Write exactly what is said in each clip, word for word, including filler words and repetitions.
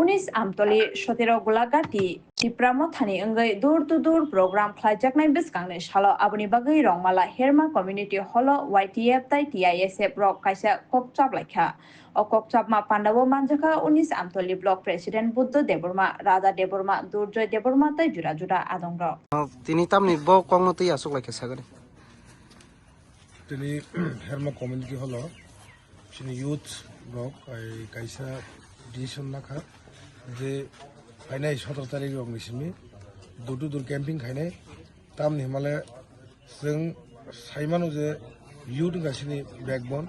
Unis Amtoli, sotero Gulagati, Tipra Mothani wngwi door to door program khlaijaknai bwskangni salo aboni bagwi Rongmala Herma Community Hall o Y T F tai T I S F rok kaisa kok chaplaikha. O kok chapma pandao manjakha Unis Amtoli Block President Buddho Debbarma, Radha Debbarma, Durjoy Debbarma tei jura jura adongrok. Tini tamni bo kokno twi achuklaikha sagani. Tini Herma Community Hall o chini youth rok, ai, kaisa decision nakha je phainai sotoro tarik rok ni simi door to door camping khainai. Tamni himale chwng saimano je youth wngkha chini backbone,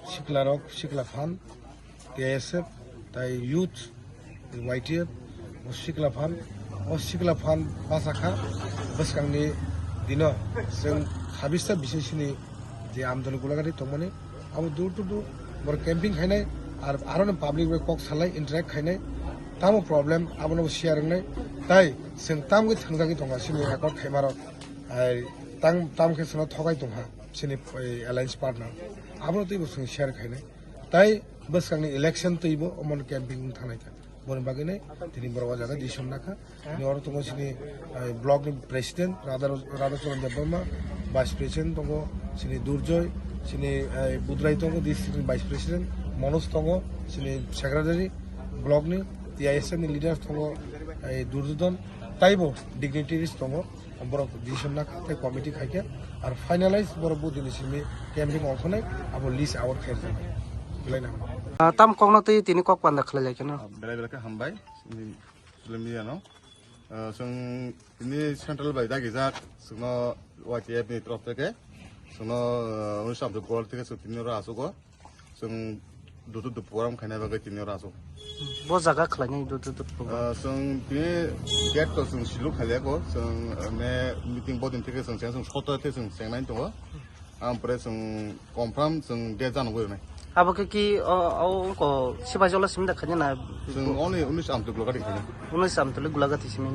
sikla rok, sikla phan, T S F, tai youth, Y T F, o sikla phan, o sikla phan bachakha bwskangni dino chwng habista bising sini je Amtoli Gulagati tongmani, abo door to door boro camping khainai, ar aroni public bai kok salai interact khainai, tamo problem abono share wngnai, tai chwng tamgwi thangjagwi tongkha chini accord khaimarok, ai tang tam khe chwngno thogai tongkha chini, eh, alliance partner, abono twibo chwng share khainai. Tai bwskangni election twibo omono camping wng thangnai kha. Boni bagwino tini borok o jaga decision nakha. Tini oro tongo chini, eh, block ni president Radha, Radhacharan Debbarma, vice president tongo chini Durjoy, chini, eh, Budrai tongo district ni vice president, Manoj tongo chini secretary block ni, T I S F ni leaders tongo, eh, Durjodon, taibo dignitaries tongo. Borok decision nakha tei committee khaikhe, ar finalize borok bo dini simi camping ongkhonai abo list out khairjaknai. Belai nang. Ah, tam kokno twi tini kok panda khlai lai kheno. Ah, belai belai khe hambai, chini film media no. Ah, chwng tini central bai dagijak, chwngno Y T F ni torof theke, chwngno, ah, Unis Amtoli Block theke chwng tini oro achugo. Chwng dutu dupu program khaina bagwi tini oro aswk. Bo jaga khlainai dutu dupu program. Ah, chwng tini date to chwng silu khailaiya ko, chwng, ah, me meeting bodin theke chwng cheng, chwng soto theke chwng chengnai tongo. Ampore chwng confirm chwng date jano gwi rwnai. Abo khe ki o, o, ko Sipaijala simi da khaina na? Chwng only Unis Amtoli Gulagati khaina. Unis Amtoli Gulagati simi.